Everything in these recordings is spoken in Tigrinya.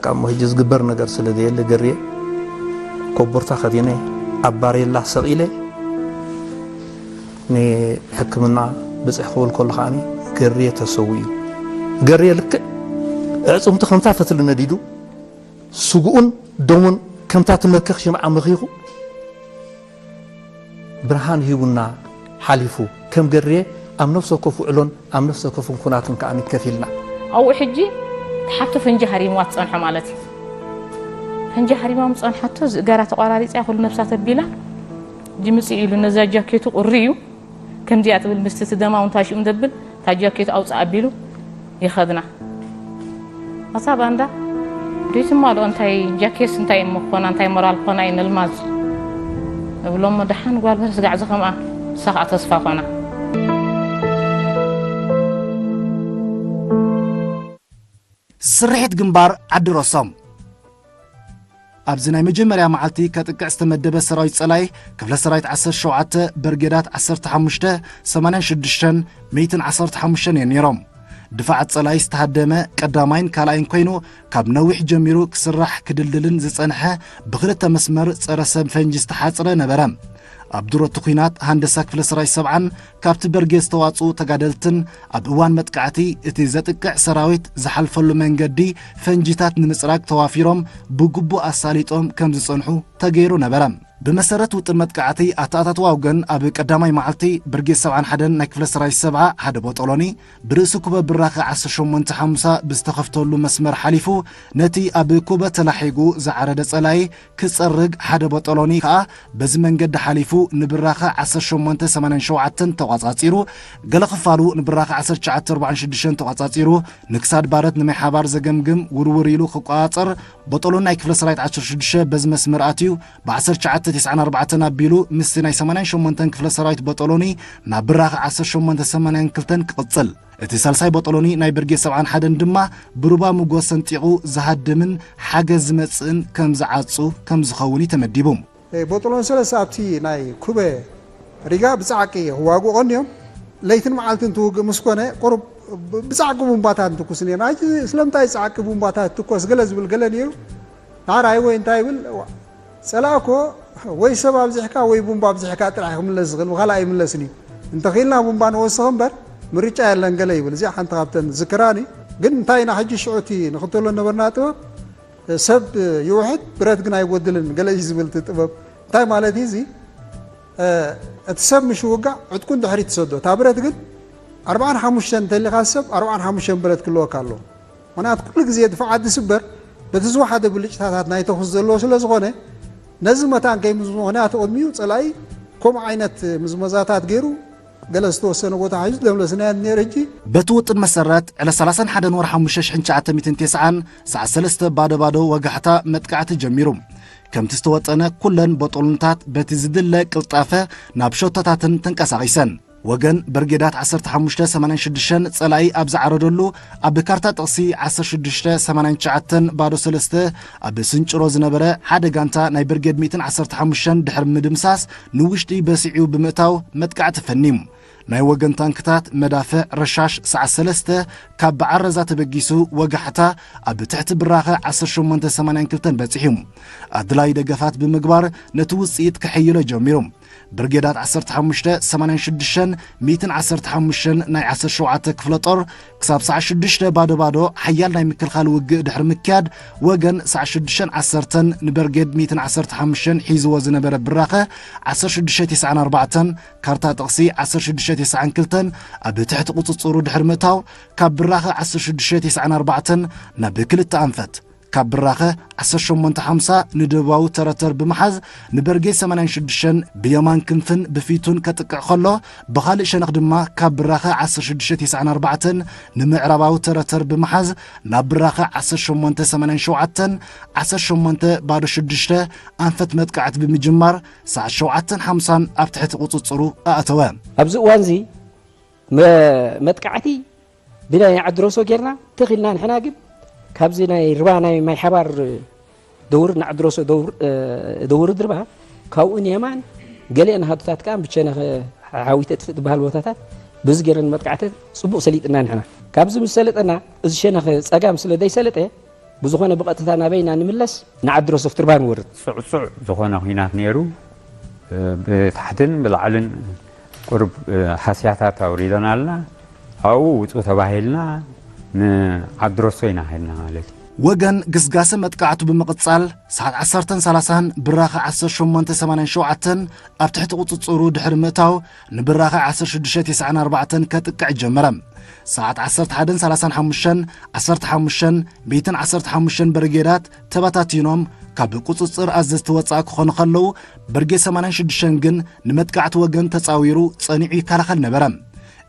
ካብ ሕጂ ዝግበር ነገር ስለ ዘየለ ገርየ ኮቦርታ ከዲነ ኣብ ባሬላ ሰቒለ ንሕክምና ብፅሕ ክብል ከሎ ከዓኒ ገርየ ተሰዊኡ። ገርየ ልክዕ ኣዕፅምቱ ከምታ ፈትሊ ነዲዱ ስግኡን ደሙን ከምታ ትመክኽ ሽምዓ መኺኹ ብርሃን ሂቡና ሓሊፉ። ከም ገርየ ኣብ ነፍሲ ወከፍ ውዕሎን ኣብ ነፍሲ ወከፍ ኩናትን ከዓኒ ከፊልና። ኣብኡ ሕጂ እቲ ሓቶ ፈንጂ ሃሪምዋ ትጸንሖ ማለት እዩ። ፈንጂ ሃሪማ ምስ ጸንሓቶ ዝእጋራ ተቋራሪጻ ኩሉ ነብሳ ተቢላ። ጅምጽ ኢሉ ነዛ ጃኬቱ ቁሪ እዩ። ከምዚኣ ትብል ምስቲ እቲ ደማ እውን ታሽኡ እንደብል እታ ጃኬቱ ኣውጽእ ኣቢሉ ይኸድና። ኣታ ባንዳ ዲትማልኦ እንታይ ጃኬስ እንታይ እሞ ክኾና እንታይ ሞራል ክኾና እዩ ነልማዝ እብሎሞ ደሓን ጓል በርስ ጋዕ ዝኸምኣ ንሳ ከዓ ተስፋ ኮና። ስርሒት ግንባር ዓዲ ሮሶም ኣብዚ ናይ መጀመርያ መዓልቲ ከጥቅዕ ዝተመደበ ሰራዊት ጸላይ ክፍለ ሰራዊት ዓሰርተ ሸውዓተ በርጌዳት ዓሰርተ ሓሙሽተ ሰማንያን ሽዱሽተን ሚእትን ዓሰርተ ሓሙሽተን እዮም ነይሮም። ድፋዓት ጸላይ ዝተሃደመ ቀዳማይን ካልኣይን ኮይኑ ካብ ነዊሕ ጀሚሩ ክስራሕ ክድልድልን ዝጸንሐ ብክልተ መስመር ጸረ ሰብ ፈንጂ ዝተሓጽረ ነበረ። ኣብ ድሮቲ ኲናት ሃንደሳ ክፍለ ሰራዊት ሰብዓን ካብቲ በርጌድ ዝተዋጽኡ ተጋደልትን ኣብ እዋን መጥቃዕቲ እቲ ዘጥቅዕ ሰራዊት ዝሓልፈሉ መንገዲ ፈንጂታት ንምጽራግ ተዋፊሮም ብግቡእ ኣሳሊጦም ከም ዝጸንሑ ተገይሩ ነበረ። ብመሰረት ውጥን መጥቃዕቲ ኣተኣታትዋ ወገን ኣብ ቀዳማይ መዓልቲ ብርጌድ ሰብዓን ሓደን ናይ ክፍለ ሰራዊት ሰብዓ ሓደ ቦጦሎኒ ብርእሲ ኩበ ብራኸ ዓሰርተ ሸሞንተ ሓምሳ ብዝተኸፍተሉ መስመር ሓሊፉ ነቲ ኣብ ኩበ ተላሒጉ ዝዓረደ ጸላኢ ክጸርግ ሓደ ቦጦሎኒ ከኣ በዚ መንገዲ ሓሊፉ ንብራኸ ዓሰርተ ሸሞንተ ሰማንያን ሸውዓተን ተቋጻጺሩ፣ ገለ ክፋሉ ንብራኸ ዓሰርተ ትሽዓተ ኣርባዓን ሽዱሽተን ተቋጻጺሩ፣ ንክሳድ ባረት ንማይ ሓባር ዘገምግም ውርውር ኢሉ ክቋጸር፣ ቦጦሎኒ ናይ ክፍለ ሰራዊት ዓሰርተ ሽዱሽተ በዚ መስመር ኣትዩ ብ ዓሰርተ ትሽዓተ ተስዓን ኣርባዕተን ኣቢሉ ምስቲ ናይ ሰማንያን ሸሞንተን ክፍለ ሰራዊት ቦጦሎኒ ናብ ብራኸ ዓሰርተ ሸሞንተ ሰማንያን ክልተን ክቕጽል። እቲ ሳልሳይ ቦጦሎኒ ናይ ብርጌድ ሰብዓን ሓደን ድማ ብሩባ ምጎ ሰንጢቑ ዝሃድምን ሓገዝ ዝመጽእን ከም ዝዓጹ ከም ዝኸውን እዩ ተመዲቡ። ቦጥሎን ሰለስተ ኣብቲ ናይ ኩበ ሪጋ ብጻዕቂ ክዋግኡ ቀንዮም። ለይትን መዓልትን ትውግእ ምስ ኮነ ቁሩብ ብጻዕቂ ቡምባታት ንትኩስ ነርና። ሕጂ ስለምንታይ ጻዕቂ ቡምባታት ትኮስ ገለ ዝብል ገለ ነይሩ። ናራይ ወይ እንታይ ይብል ጸላእኮ ወይ ሰብ ኣብዚሕካ ወይ ቡምባ ኣብዚሕካ ጥራሕ ክምለስ ዝኽእል ብኻልእ ኣይምለስን እዩ። እንተኽኢልና ቡምባ ንወስኽ እምበር ምርጫ የለን ገለ ይብል። እዚኣ ሓንቲ ካብተን ዝክራኒ ግን እንታይ ኢና ሕጂ ሽዑቲ ንኽተሎ ነበርና ጥበብ ሰብ ይውሕድ ብረት ግን ኣይጎድልን ገለ እዩ ዝብል እቲ ጥበብ እንታይ ማለት እዩ እዚ እቲ ሰብ ምሽ ውጋዕ ዕጥቁን ድሕሪት ትሰዶ እታ ብረት ግን ኣርባዓን ሓሙሽተን እንተሊኻ ሰብ ኣርባዓን ሓሙሽተን ብረት ክልወካ ኣለዎ ምክንያቱ ኩሉ ግዜ ድፋዓት ዝስበር በቲ ዝወሓደ ብልጭታታት ናይ ተኹስ ዘለዎ ስለ ዝኾነ ነዚ መታን ከይምዝምዞ ምክንያቱ ቅድሚኡ ፀላኢ ከምኡ ዓይነት ምዝመዛታት ገይሩ ገለ ዝተወሰነ ቦታ ሒዙ ደምለስናዮ ነይሩ ሕጂ። በቲ ውጥን መሰረት ዕለት ሰላሳን ሓደን ወርሒ ሓሙሽተ ሽሕን ትሽዓተ ሚእትን ተስዓን ሰዓት ሰለስተ ባዶ ባዶ ወጋሕታ መጥቃዕቲ ጀሚሩ። ከምቲ ዝተወጠነ ኩለን ቦጦሎንታት በቲ ዝድለ ቅልጣፈ ናብ ሸቶታትን ተንቀሳቒሰን። ወገን ብርጌዳት ዓሰርተ ሓሙሽተ ሰማንያን ሽዱሽተን ጸላኢ ኣብ ዝዓረደሉ ኣብ ካርታ ጥቕሲ ዓሰርተ ሽዱሽተ ሰማንያን ትሽዓተን ባዶ ሰለስተ ኣብ ስንጭሮ ዝነበረ ሓደ ጋንታ ናይ ብርጌድ ሚእትን ዓሰርተ ሓሙሽተን ድሕሪ ምድምሳስ ንውሽጢ በሲዑ ብምእታው መጥቃዕቲ ፈንዩ። ናይ ወገን ታንክታት፣ መዳፍዕ፣ ረሻሽ ሰዓት ሰለስተ ካብ ብዓረዛ ተበጊሱ ወጋሕታ ኣብ ትሕቲ ብራኸ ዓሰርተ ሸሞንተ ሰማንያን ክልተን በጺሑ። ኣድላዪ ደገፋት ብምግባር ነቲ ውጽኢት ክሕይሎ ጀሚሩ። ብርጌዳት ዓሰርተ ሓሙሽተ ሰማንያን ሽዱሽተን ሚእትን ዓሰርተ ሓሙሽተን ናይ ዓሰርተ ሸውዓተ ክፍለ ጦር ክሳብ ሰዓት ሽዱሽተ ባዶ ባዶ ሓያል ናይ ምክልኻል ውግእ ድሕሪ ምክያድ ወገን ሰዓት ሽዱሽተን ዓሰርተን ንበርጌድ ሚእትን ዓሰርተ ሓሙሽተን ሒዝዎ ዝነበረ ብራኸ ዓሰርተ ሽዱሽተ ተስዓን ኣርባዕተን ካርታ ጥቕሲ ዓሰርተ ሽዱሽተ ተስዓን ክልተን ኣብ ትሕቲ ቁጽጽሩ ድሕሪ ምእታው ካብ ብራኸ ዓሰርተ ሽዱሽተ ተስዓን ኣርባዕተን ናብ ክልተ ኣንፈት ካብ ብራኸ ዓሰርተ ሸሞንተ ሓምሳ ንደቡባዊ ተረተር ብምሓዝ ንበርጌድ ሰማንያን ሽዱሽተን ብየማን ክንፍን ብፊቱን ከጥቅዕ ከሎ ብኻልእ ሸነኽ ድማ ካብ ብራኸ ዓሰርተ ሽዱሽተ ተስዓን ኣርባዕተን ንምዕራባዊ ተረተር ብምሓዝ ናብ ብራኸ ዓሰርተ ሸሞንተ ሰማንያን ሸውዓተን ዓሰርተ ሸሞንተ ባዶ ሽዱሽተ ኣንፈት መጥቃዕቲ ብምጅማር ሰዓት ሸውዓተን ሓምሳን ኣብ ትሕቲ ቁጽጽሩ ኣእተወ። ኣብዚ እዋንዚ መጥቃዕቲ ብናይ ዓድሮሶ ጌርና ተኺልና ንሕና ግን ካብዚ ናይ ርባ ናይ ማይ ሓባር ደውር ንዓድሮሶ ደውር ድርባ ካብኡ ንየማን ገሊአን ሃዱታት ከዓ ብቸነኸ ሓዊተ ጥፍእ ዝበሃል ቦታታት በዚ ገይረን መጥቃዕቲ ፅቡቕ ሰሊጥና ንሕና ካብዚ ምስ ሰለጠና እዚ ሸነኸ ፀጋም ስለ ዘይሰለጠ ብዝኾነ ብቐጥታ ናበይና ንምለስ ንዓዲ ሮሶፍ ትርባይ ንወርድ። ጽዕጹዕ ዝኾነ ኹናት ነይሩ። ብታሕትን ብላዕልን ቁርብ ሃስያታት ኣውሪደናልና። ኣብኡ ውጹ ተባሂልና ንዓዲ ሮሶ ኢና ኸድና ማለት እዩ። ወገን ግስጋሰ መጥቃዕቱ ብምቕጻል ሰዓት ዓሰርተን ሰላሳን ብራኸ ዓሰርተ ሸሞንተ ሰማንያን ሸውዓተን ኣብ ትሕቲ ቁጽጽሩ ድሕሪ ምእታው ንብራኸ ዓሰርተ ሽዱሽተ ተስዓን ኣርባዕተን ከጥቅዕ ጀመረ። ሰዓት ዓሰርተ ሓደን ሰላሳን ሓሙሽተን፣ ዓሰርተ ሓሙሽተን፣ ሚእትን ዓሰርተ ሓሙሽተን በርጌዳት ተበታቲኖም ካብ ቁጽጽር ኣዘዝቲ ወጻኢ ክኾኑ ከለዉ፣ በርጌድ ሰማንያን ሽዱሽተን ግን ንመጥቃዕቲ ወገን ተጻዊሩ ጸኒዑ ይከላኸል ነበረ።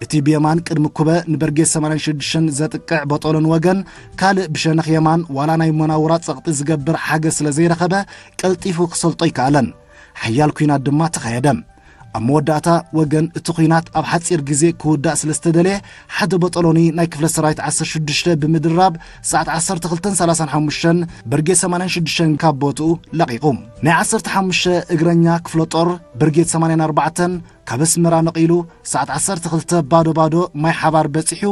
እቲ ብየማን ቅድሚ ኩበ ንበርጌድ ሰማንያን ሽዱሽተን ዘጥቅዕ በጦሎን ወገን ካልእ ብሸነኽ የማን ዋላ ናይ መናውራ ጸቕጢ ዝገብር ሓገዝ ስለ ዘይረኸበ ቀልጢፉ ክሰልጦ ኣይከኣለን። ሓያል ኲናት ድማ ተኻየደ። ኣብ መወዳእታ ወገን እቲ ኲናት ኣብ ሓጺር ግዜ ክውዳእ ስለ ዝተደልየ ሓደ በጦሎኒ ናይ ክፍለ ሰራዊት ዓሰርተ ሽዱሽተ ብምድራብ ሰዓት ዓሰርተ ክልተን ሰላሳን ሓሙሽተን በርጌድ ሰማንያን ሽዱሽተን ካብ ቦትኡ ለቒቑ። ናይ ዓሰርተ ሓሙሽተ እግረኛ ክፍለ ጦር በርጌድ ሰማንያን ኣርባዕተን ካብ ኣስመራ ነቒሉ ሰዓት ዓሰርተ ክልተ ባዶ ባዶ ማይ ሓባር በጺሑ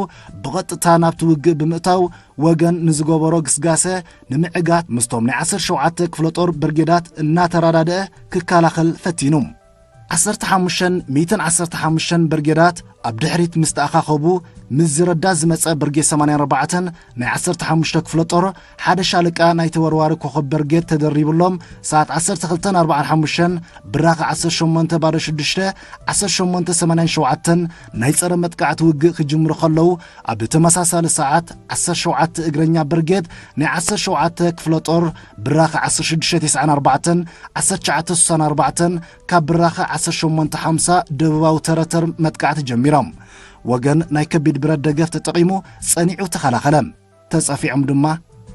ብቐጥታ ናብቲ ውግእ ብምእታው ወገን ንዝገበሮ ግስጋሰ ንምዕጋት ምስቶም ናይ ዓሰርተ ሸውዓተ ክፍለ ጦር በርጌዳት እናተረዳድአ ክከላኸል ፈቲኑ። ዓሰርተ ሓሙሽተን ሚእትን ዓሰርተ ሓሙሽተን በርጌዳት ኣብ ድሕሪት ምስ ተኣኻኸቡ ምስ ዝረዳ ዝመጸ በርጌድ ሰማንያን ኣርባዕተን ናይ ዓሰርተ ሓሙሽተ ክፍለ ጦር ሓደ ሻለቃ ናይ ተወርዋሪ ኮኸብ በርጌድ ተደሪብሎም ሰዓት ዓሰርተ ክልተን ኣርባዓን ሓሙሽተን ብራኸ ዓሰርተ ሸሞንተ ባዶ ሽዱሽተ ዓሰርተ ሸሞንተ ሰማንያን ሸውዓተን ናይ ጸረ መጥቃዕቲ ውግእ ክጅምሩ ከለዉ ኣብ ተመሳሳሊ ሰዓት ዓሰርተ ሸውዓተ እግረኛ በርጌድ ናይ ዓሰርተ ሸውዓተ ክፍለ ጦር ብራኸ ዓሰርተ ሽዱሽተ ተስዓን ኣርባዕተን ዓሰርተ ትሽዓተ ስሳን ኣርባዕተን ካብ ብራኸ ዓሰርተ ሸሞንተ ሓምሳ ደቡባዊ ተረተር መጥቃዕቲ ጀሚሮም። ወገን ናይ ከቢድ ብረት ደገፍ ተጠቒሙ ጸኒዑ ተኸላኸለ። ተጸፊዖም ድማ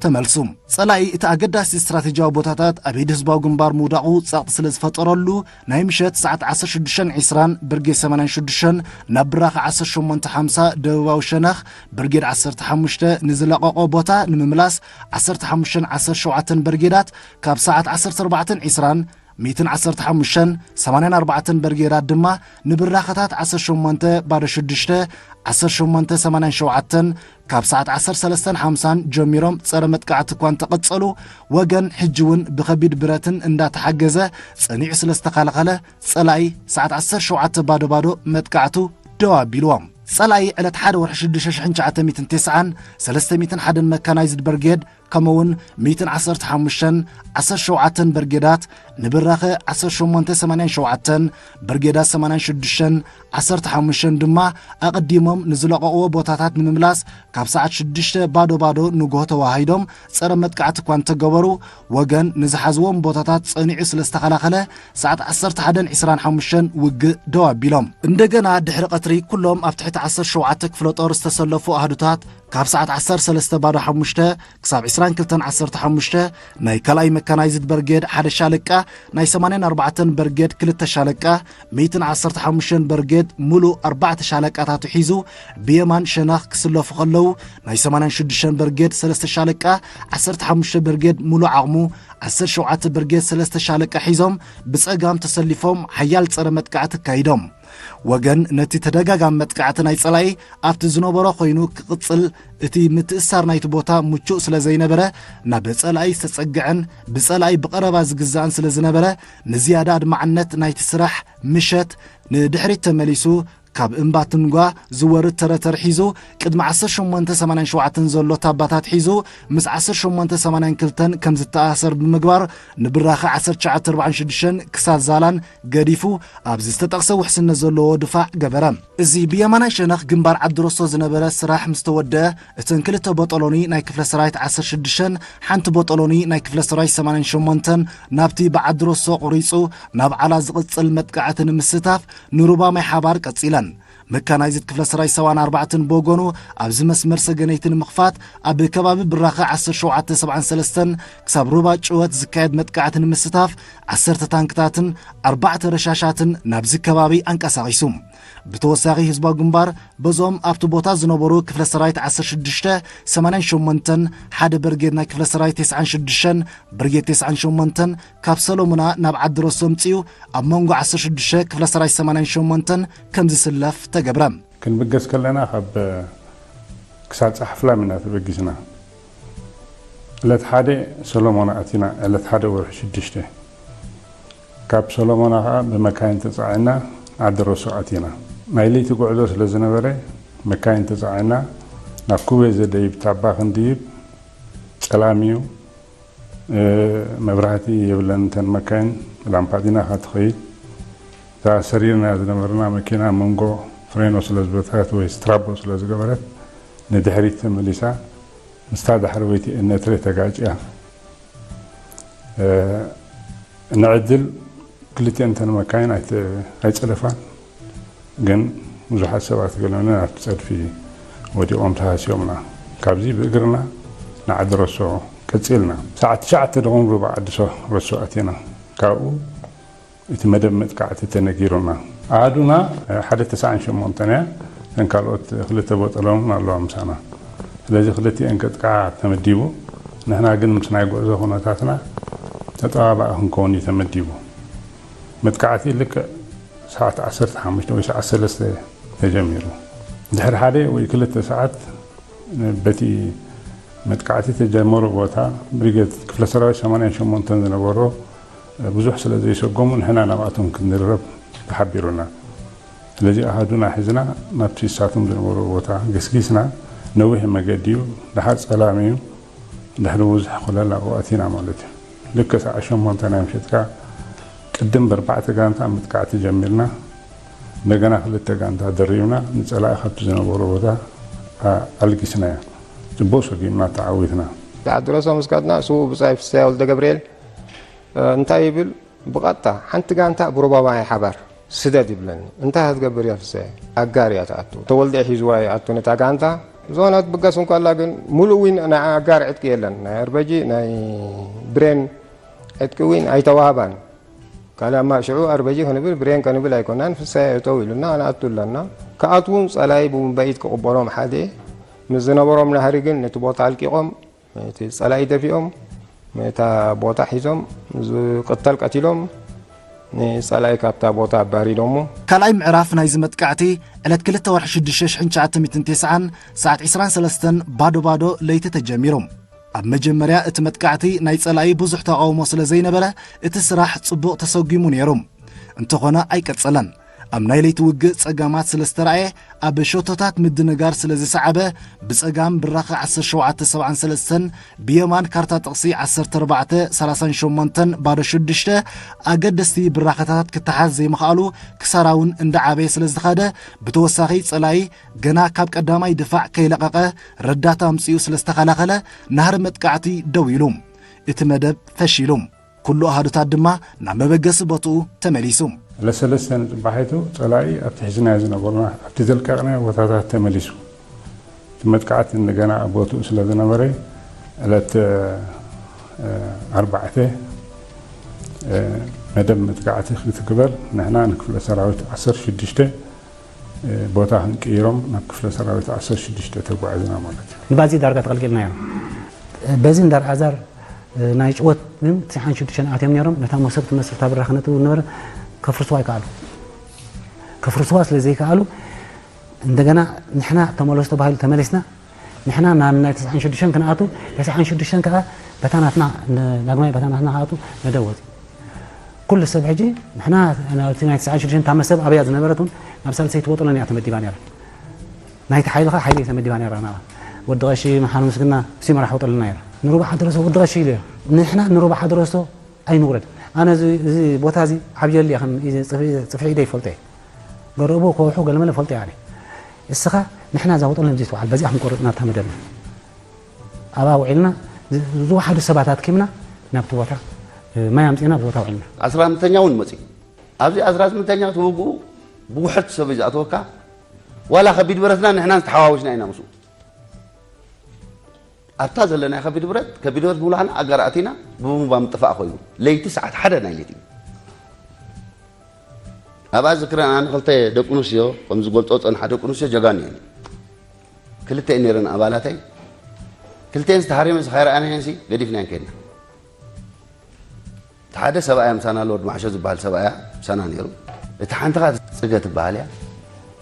ተመልሱ። ጸላኢ እቲ ኣገዳሲ ስትራቴጂያዊ ቦታታት ኣብ ኢድ ህዝባዊ ግንባር ምውዳቑ ጸቕጢ ስለ ዝፈጠረሉ ናይ ምሸት ሰዓት ዓሰርተ ሽዱሽተን ዕስራን ብርጌድ ሰማንያን ሽዱሽተን ናብ ብራኸ ዓሰርተ ሸሞንተ ሓምሳ ደቡባዊ ሸነኽ ብርጌድ ዓሰርተ ሓሙሽተ ንዝለቐቖ ቦታ ንምምላስ ዓሰርተ ሓሙሽተን ዓሰርተ ሸውዓተን በርጌዳት ካብ ሰዓት ዓሰርተ ኣርባዕተን ዕስራን ሚእትን ዓሰርተ ሓሙሽተን ሰማንያን ኣርባዕተን በርጌዳት ድማ ንብራኸታት ዓሰርተ ሸሞንተ ባዶ ሽዱሽተ ዓሰርተ ሸሞንተ ሰማንያን ሸውዓተን ካብ ሰዓት ዓሰርተ ሰለስተን ሓምሳን ጀሚሮም ጸረ መጥቃዕቲ እኳ እንተቐጸሉ ወገን ሕጂ እውን ብኸቢድ ብረትን እንዳተሓገዘ ጸኒዑ ስለ ዝተኸላኸለ ጸላኢ ሰዓት ዓሰርተ ሸውዓተ ባዶ ባዶ መጥቃዕቱ ደው ኣቢልዎም። ጸላኢ ዕለት ሓደ ወርሒ ሽዱሽተ ሽሕን ትሽዓተ ሚእትን ተስዓን ሰለስተ ሚእትን ሓደን መካናይዝድ በርጌድ ከምኡውን ሚእትን ዓሰርተ ሓሙሽተን ዓሰርተ ሸውዓተን በርጌዳት ንብራኸ ዓሰርተ ሸሞንተ ሰማንያን ሸውዓተን በርጌዳት ሰማንያን ሽዱሽተን ዓሰርተ ሓሙሽተን ድማ ኣቐዲሞም ንዝለቐቕዎ ቦታታት ንምምላስ ካብ ሰዓት ሽዱሽተ ባዶ ባዶ ንግሆ ተዋሂዶም ጸረ መጥቃዕቲ እኳ እንተገበሩ ወገን ንዝሓዝዎም ቦታታት ጸኒዑ ስለ ዝተኸላኸለ ሰዓት ዓሰርተ ሓደን ዕስራን ሓሙሽተን ውግእ ደው ኣቢሎም። እንደገና ድሕሪ ቀትሪ ኩሎም ኣብ ትሕቲ ዓሰርተ ሸውዓተ ክፍለ ጦር ዝተሰለፉ ኣህዱታት ካብ ሰዓት ዓሰርተ ሰለስተ ባዶ ሓሙሽተ ክሳብ ዕስራን ክልተን ዓሰርተ ሓሙሽተ ናይ ካልኣይ መካናይዝድ በርጌድ ሓደ ሻለቃ ናይ ሰማንያን ኣርባዕተን በርጌድ ክልተ ሻለቃ ሚእትን ዓሰርተ ሓሙሽተን በርጌድ ሙሉእ ኣርባዕተ ሻለቃታቱ ሒዙ ብየማን ሸነኽ ክስለፉ ከለዉ ናይ ሰማንያን ሽዱሽተን በርጌድ ሰለስተ ሻለቃ ዓሰርተ ሓሙሽተ በርጌድ ሙሉእ ዓቕሙ ዓሰርተ ሸውዓተ በርጌድ ሰለስተ ሻለቃ ሒዞም ብጸጋም ተሰሊፎም ሓያል ጸረ መጥቃዕቲ ኣካይዶም። ወገን ነቲ ተደጋጋሚ መጥቃዕቲ ናይ ጸላኢ ኣብቲ ዝነበሮ ኮይኑ ክቕጽል እቲ ምትእሳር ናይቲ ቦታ ምቹእ ስለ ዘይነበረ ናብ ጸላኢ ዝተጸግዐን ብጸላኢ ብቐረባ ዝግዛእን ስለ ዝነበረ ንዝያዳ ኣድማዕነት ናይቲ ስራሕ ምሸት ንድሕሪት ተመሊሱ ካብ እምባ ትንጓ ዝወርድ ተረተር ሒዙ ቅድሚ ዓሰርተ ሸሞንተ ሰማንያን ሸውዓተን ዘሎ ታባታት ሒዙ ምስ ዓሰርተ ሸሞንተ ሰማንያን ክልተን ከም ዝተኣሳሰር ብምግባር ንብራኸ ዓሰርተ ትሽዓተ ኣርባዓን ሽዱሽተን ክሳብ ዛላን ገዲፉ ኣብዚ ዝተጠቕሰ ውሕስነት ዘለዎ ድፋዕ ገበረ። እዚ ብየማናይ ሸነኽ ግንባር ዓዲ ሮሶ ዝነበረ ስራሕ ምስ ተወደአ እተን ክልተ ቦጦሎኒ ናይ ክፍለ ሰራዊት ዓሰርተ ሽዱሽተን ሓንቲ ቦጦሎኒ ናይ ክፍለ ሰራዊት ሰማንያን ሸሞንተን ናብቲ ብዓዲ ሮሶ ቁሪጹ ናብ ዓላ ዝቕጽል መጥቃዕቲ ንምስታፍ ንሩባ ማይ ሓባር ቀጺለን። መካናይዝድ ክፍለ ሰራዊት ሰብዓን ኣርባዕተን ብወገኑ ኣብዚ መስመር ሰገነይቲ ንምኽፋት ኣብ ከባቢ ብራኸ ዓሰርተ ሸውዓተ ሰብዓን ሰለስተን ክሳብ ሩባ ጭወት ዝካየድ መጥቃዕቲ ንምስታፍ ዓሰርተ ታንክታትን ኣርባዕተ ረሻሻትን ናብዚ ከባቢ ኣንቀሳቒሱ። ብተወሳኺ ህዝባዊ ግንባር በዞም ኣብቲ ቦታ ዝነበሩ ክፍለ ሰራዊት ዓሰርተ ሽዱሽተ ሰማንያን ሸሞንተን ሓደ በርጌድ ናይ ክፍለ ሰራዊት ተስዓን ሽዱሽተን ብርጌድ ተስዓን ሸሞንተን ካብ ሰሎሙና ናብ ዓዲ ሮሶ ኣምጺኡ ኣብ መንጎ ዓሰርተ ሽዱሽተ ክፍለ ሰራዊት ሰማንያን ሸሞንተን ከም ዝስለፍ ተገብረ። ክንብገስ ከለና ካብ ክሳድ ጻሕፍላም ኢና ተበጊስና። ዕለት ሓደ ሰሎሞና ኣቲና። ዕለት ሓደ ወርሒ ሽዱሽተ ካብ ሰሎሞና ከዓ ብመካይን ተፃዒና ዓዲ ረሶ ኣቲና። ናይ ለይቲ ጉዕዞ ስለ ዝነበረ መካይን ተፃዒና ናብ ኩቤ ዘደይብ ታባ ክንድይብ ጸላም እዩ። መብራህቲ የብለን እተን መካይን። ላምፓዲና ካ ትኸይድ። እዛ ሰሪርና ዝነበርና መኪና መንጎ ፍሬኖ ስለ ዝበተኸት ወይ ስትራቦ ስለ ዝገበረት ንድሕሪት ተመሊሳ ምስታ ዳሕረወይቲ እነትረ ተጋጭያ። ንዕድል ክልቲኤን እተን መካይን ኣይጸደፋን፣ ግን ብዙሓት ሰባት ገለና ኣብቲ ጸድፊ ወዲቖም ተሃስዮምና። ካብዚ ብእግርና ንዓዲ ረሶ ቀጺልና። ሰዓት ትሽዓተ ደቑን ሩባ ዓዲ ረሶ ኣቲና። ካብኡ እቲ መደብ መጥቃዕቲ ተነጊሩና። ኣሃዱና ሓደ ተስዓን ሸሞንተን እያ። እተን ካልኦት ክልተ ቦጠሎም ኣለዋ ምሳና። ስለዚ ክልቲኤን ከጥቃዓ ተመዲቡ። ንሕና ግን ምስ ናይ ጉዕዞ ኩነታትና ተጠባባቒ ክንከውን እዩ ተመዲቡ። መጥቃዕቲ ልክዕ ሰዓት ዓሰርተ ሓሙሽተ ወይ ሰዓት ሰለስተ ተጀሚሩ። ድሕሪ ሓደ ወይ ክልተ ሰዓት በቲ መጥቃዕቲ ተጀመሮ ቦታ ብሪጌድ ክፍለ ሰራዊት ሰማንያን ሸሞንተን ዝነበሮ ብዙሕ ስለ ዘይሰጎሙ ንሕና ናብኣቶም ክንድረብ ተሓቢሩና። ስለዚ ኣሃዱና ሒዝና ናብቲ እሳቶም ዝነበሩ ቦታ ገስጊስና። ነዊሕ መገዲ እዩ፣ ደሓር ጸላም እዩ። ድሕሪ ብዙሕ ኮለል ኣብኡ ኣቲና ማለት እዩ። ልክዕ ሰዓት ሸሞንተ ናይ ምሸትካ ቅድም ብኣርባዕተ ጋንታ ምጥቃዕቲ ጀሚርና። እንደገና ክልተ ጋንታ ደሪብና ንጸላኢ ካብቲ ዝነበሮ ቦታ ኣልጊስናዮ። ጽቡቕ ሰጊምና ተዓዊትና። ዓዲ ረሶ ምስ ከድና ስዉእ ብጻይ ፍስሃ ወልደ ገብርኤል እንታይ ይብል? ብቐጥታ ሓንቲ ጋንታ ብሩባባይ ሓባር ስደድ ይብለኒ። እንታይ ክትገብር እያ ፍሰ? ኣጋር እያ ትኣቱ። ተወልደ ሒዝዋ ይኣቱ ነታ ጋንታ። ዝኾነት ብገስ እንኳ ኣላ ግን ሙሉእ ዊን ናይ ኣጋር ዕጥቂ የለን። ናይ ኣርበጂ ናይ ብሬን ዕጥቂ ዊን ኣይተዋህባን። ካልእ ኣማ ሽዑ ኣርበጂ ክንብል ብሬን ከንብል ኣይኮናን። ፍሰ እተው ኢሉና ንኣቱ ኣለና። ክኣትውን ጸላኢ ብሙንበኢት ክቕበሎም ሓደ ምስ ዝነበሮም ናህሪ ግን ነቲ ቦታ ኣልቂቖም እቲ ጸላኢ ደፊኦም ነታ ቦታ ሒዞም ዝቕተል ቀቲሎም ንጸላኢ ካብታ ቦታ ኣባሪዶሞ። ካልኣይ ምዕራፍ ናይዚ መጥቃዕቲ ዕለት ክልተ ወርሒ ሽዱሽተ ሽሕን ትሽዓተ ሚእትን ተስዓን ሰዓት ዕስራን ሰለስተን ባዶ ባዶ ለይቲ ተጀሚሩ። ኣብ መጀመርያ እቲ መጥቃዕቲ ናይ ጸላኢ ብዙሕ ተቓውሞ ስለ ዘይነበረ እቲ ስራሕ ጽቡቕ ተሰጒሙ ነይሩ። እንተኾነ ኣይቀጸለን። ኣብ ናይ ለይቲ ውግእ ጸገማት ስለ ዝተራእየ ኣብ ሸቶታት ምድንጋር ስለ ዝሰዓበ ብጸጋም ብራኸ ዓሰርተ ሸውዓተ ሰብዓን ሰለስተን ብየማን ካርታ ጥቕሲ ዓሰርተ ኣርባዕተ ሰላሳን ሸሞንተን ባዶ ሽዱሽተ ኣገደስቲ ብራኸታት ክተሓዝ ዘይምኽኣሉ ክሳራ እውን እንዳዓበየ ስለ ዝኸደ ብተወሳኺ ጸላኢ ገና ካብ ቀዳማይ ድፋዕ ከይለቐቐ ረዳት ኣምጺኡ ስለ ዝተኸላኸለ ናህሪ መጥቃዕቲ ደው ኢሉ። እቲ መደብ ፈሺሉ። ኩሉ ኣሃዱታት ድማ ናብ መበገሲ ቦትኡ ተመሊሱ። ለሰለስተ ንጽባሒቱ ጸላኢ ኣብቲ ሒዝናዮ ዝነበርና ኣብቲ ዘልቀቕናዮ ቦታታት ተመሊሱ። እቲ መጥቃዕቲ እንደገና ኣብ ቦትኡ ስለ ዝነበረ ዕለት ኣርባዕተ መደብ መጥቃዕቲ ክትግበር ንሕና ንክፍለ ሰራዊት ዓሰርተ ሽዱሽተ ቦታ ክንቅይሮም ናብ ክፍለ ሰራዊት ዓሰርተ ሽዱሽተ ተጓዒዝና ማለት እዩ። ንባዚ ዳርጋ ተቐልቂልና ኢና። በዚ እንዳርዓዛር ናይ ጭወት ግን ትስዓን ሽዱሽተን ኣትዮም ነይሮም። ነታ መሶብ ትመስል እታ ብራኽ ነጥቡ ነበረ ከፍርስዋ ይከኣሉ። ከፍርስዋ ስለ ዘይከኣሉ እንደገና ንሕና ተመለሱ ተባሂሉ ተመሊስና። ንሕና ናብ ናይ ትስዓን ሽዱሽተን ክንኣቱ፣ ትስዓን ሽዱሽተን ከኣ በታ ናትና ዳግማይ በታ ናትና ክኣቱ መደብ ወፂ። ኩሉ ሰብ ሕጂ ንሕና ናብቲ ናይ ትስዓን ሽዱሽተን እታ መሰብ ኣብያ ዝነበረት እውን ናብ ሳልሰይቲ ቦጠሎን እያ ተመዲባ ነይራ። ናይቲ ሓይሊ ኸዓ ሓይሊ ተመዲባ ነይራ። ናብኣ ወዲ ቐሺ መሓሪ ምስግና እሱ መራሕ ወጠልና ነይራ። ንሩባ ሓድረሶ ወዲ ቐሺ ኢሉ እዮ። ንሕና ንሩባ ሓድረሶ ኣይንውረድ። ኣነ እዚ ቦታ እዚ ዓብየሉ እየ ከም ጽፍዒ ኢደ ይፈልጦ እየ። ገረቡ ከውሑ ገለመለ ፈልጦ እየ ኣነ። እስኻ ንሕና እዛ ወጠልና ኣብዚ ትውዓል በዚኣ ክንቆርጽ ናብታ መደብና ኣብኣ ውዒልና ዝወሓዱ ሰባት ኣትኪምና ናብቲ ቦታ ማይ ኣምጺና ኣብዚ ቦታ ውዒልና። ኣስራ ሓሙሽተኛ እውን መጺኡ ኣብዚ ኣስራ ስምንተኛ ትውግኡ ብውሕድ ሰብ እዩ ዝኣተወካ። ዋላ ከቢድ ብረትና ንሕና ዝተሓዋወስና ኢና ምስኡ ኣብታ ዘለና ከቢድ ብረት ከቢድ ብረት ምብላዕና ኣጋር ኣቲና ብቡምባ ምጥፋእ ኮይኑ ለይቲ ሰዓት ሓደ ናይ ለይቲ ኣብኣ ዝክረን ኣነ ክልተ ደቂ ኣንስትዮ ከም ዝገልጾ ጸንሓ ደቂ ኣንስትዮ ጀጋኑ እየን ክልተ እየን ነይረን ኣባላተይ ክልተን ዝተሃሪመ ዝኸይረኣናየንሲ ገዲፍናየን ከድና እቲ ሓደ ሰብኣያ ምሳና ኣሎ ወዲ ማዕሾ ዝበሃል ሰብኣያ ምሳና ነይሩ እቲ ሓንቲ ኸዓ ጽገ ትበሃል እያ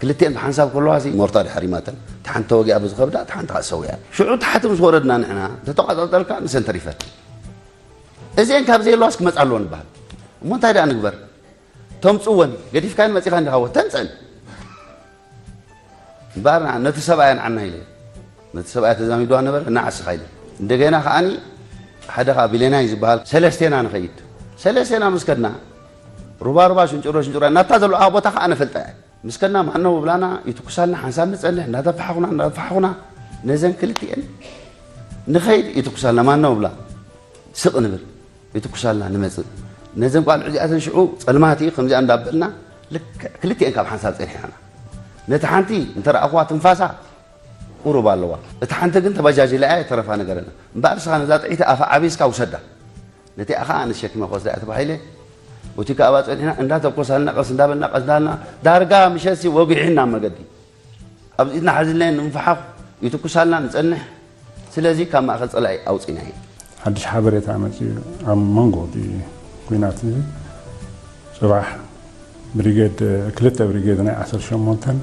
ክልቲኤን ብሓንሳብ ከለዋ ሲ ሞርታር ሓሪማተን እቲ ሓንቲ ተወጊኣ ብዝኸብዳ፣ እታ ሓንቲ ከዓ ሰዊኣ። ሽዑ ታሕቲ ምስ ወረድና ንሕና፣ ተተቋጻጸርካ ንሰን ተሪፈን። እዚአን ካብ ዘየለዋስ ክመጻ ኣለዎ ንበሃል። እሞ እንታይ ደኣ ንግበር? ተምጽወን፣ ገዲፍካን መጺኻን ዲኻ ወተን ጸን። እምበኣር ንዓ-፣ ነቲ ሰብኣይ ኣንዓና ኢለ። ነቲ ሰብኣይ ተዛሚድዋ ነበረ፣ ንዓ እስኻ ኢለ። እንደገና ከዓኒ ሓደ ኸዓ ቢሌናይ ዝበሃል ሰለስቴና ንኸይድ። ሰለስቴና ምስ ከድና፣ ሩባ ሩባ፣ ሽንጭሮ ሽንጭሮ፣ ናብታ ዘለዋ ቦታ ኸዓ ነፈልጣ እያ። ምስ ከድና ማነው ብላና፣ ይትኩሳልና፣ ሓንሳብ ንጸንሕ፣ እንዳተፋሓኹና፣ እንዳተፋሓኹና፣ ነዘን ክልቲኤን ንኸይድ ይትኩሳልና፣ ማነው ብላ፣ ስቕ ንብል፣ ይትኩሳልና፣ ንመጽእ። ነዘን ቋልዑ እዚኣተን ሽዑ ጸልማት እዩ፣ ከምዚኣ እንዳበልና፣ ልክዕ ክልቲኤን ካብ ሓንሳብ ጸኒሕናና። ነቲ ሓንቲ እንተ ረኣኹዋ ትንፋሳ ቁሩብ ኣለዋ። እታ ሓንቲ ግን ተበጃጂላ እያ፣ የተረፋ ነገር የለን። እምበኣር ንስኻ ነዛ ጥዒቲ ኣፋ ዓቢስካ ውሰዳ። ነቲኣ ኸኣ ኣነ ተሸኪመ ክወስዳ እየ ተባሂለ። እቲ ከኣ ኣብኣ ጸኒሕና፣ እንዳተኮሳልና፣ ቀስ እንዳበልና፣ ቀስ እንዳበልና፣ ዳርጋ ምሸትሲ ወጊሑና ኣብ መገዲ። ኣብ ኢድና ሓዚልና ንንፈሓኹ፣ ይትኩሳልና፣ ንጸንሕ። ስለዚ ካብ ማእከል ጸላኢ ኣውጺእና እዩ። ሓድሽ ሓበሬታ መጺኡ ኣብ መንጎ እቲ ኲናት እዚ፣ ጽባሕ ብሪጌድ፣ ክልተ ብሪጌድ ናይ ዓሰርተ ሸሞንተን